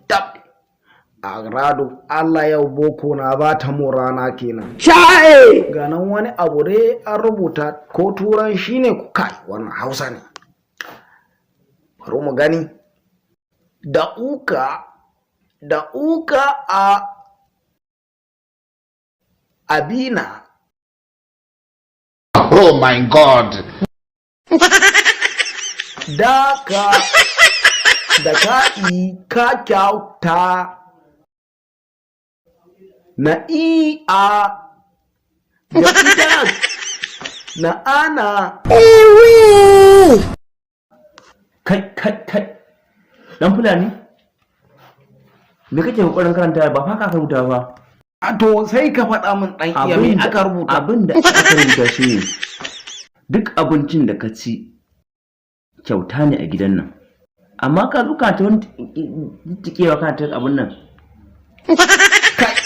Tab a rado Allah, yau boko na ba ta mu rana kenan. Chai! Ganan wani abu dai an rubuta, ko turan shi ne? Ku kai, wannan Hausa ne. Bari mu gani. Da uka da uka a abina. Oh my God. Da ka da ka i ka kyauta na i a da ita na ana. Kai, kai, kai, dan Fulani, me kake kokarin karanta? Ba fa ka rubuta ba. A to, sai ka faɗa min, ɗan iya, me aka rubuta? Abin da aka rubuta shi ne, duk abincin da ka ci kyauta ne a gidan nan, amma ka zo ka ta wani tikewa, kana ta abin nan. Kai,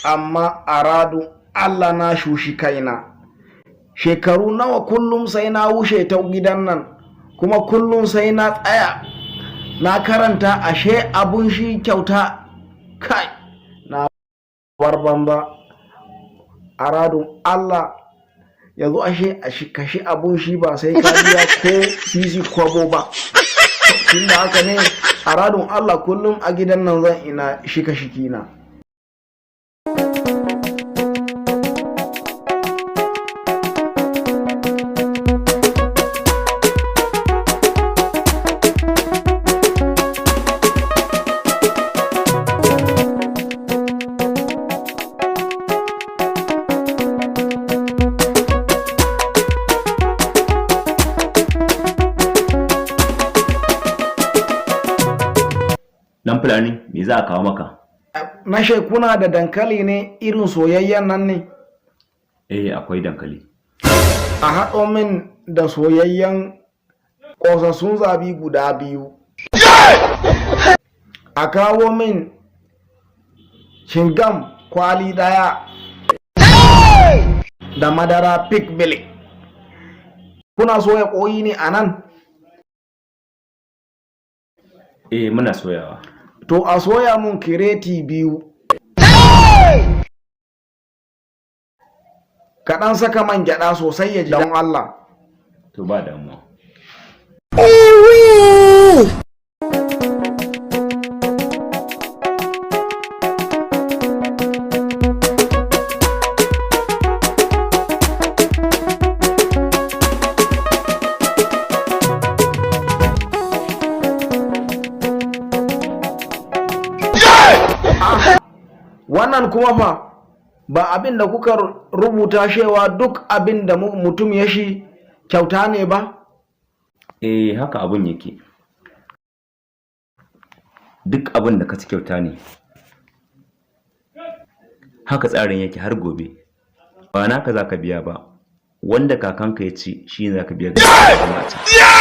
amma aradu Allah na shushi kaina. Shekaru nawa kullum sai na wuce ta gidan nan, kuma kullum sai na tsaya na karanta, ashe abun shi kyauta. Kai, na bar banza. Aradun Allah, yanzu ashe a shi kashi abun shi ba sai ka biya ko sisi kwabo ba. Tunda haka ne, aradun Allah, kullum a gidan nan zan ina shika shikina. Dan Fulani, me za a kawo maka? Na shekuna da dankali ne, irin soyayyen nan ne. Eh, akwai dankali. A haɗo min da soyayyen ƙosassun zabi guda biyu. A kawo min cingam kwali ɗaya da madara Peak Milk. Kuna soya ƙoyi ne a nan? Eh, muna soyawa. To, a soya mun kireti 2. Kaɗan saka man gyaɗa sosai ya ji, don Allah. To, ba damuwa. Wannan kuma fa, ba abin da kuka rubuta cewa duk abin da mutum ya shi kyauta ne ba? Eh, haka abun yake. Duk abin da ka ci kyauta ne. Haka tsarin yake har gobe. Ba naka za ka biya ba, wanda kakanka ya ci shi ne za ka biya. Ga a can.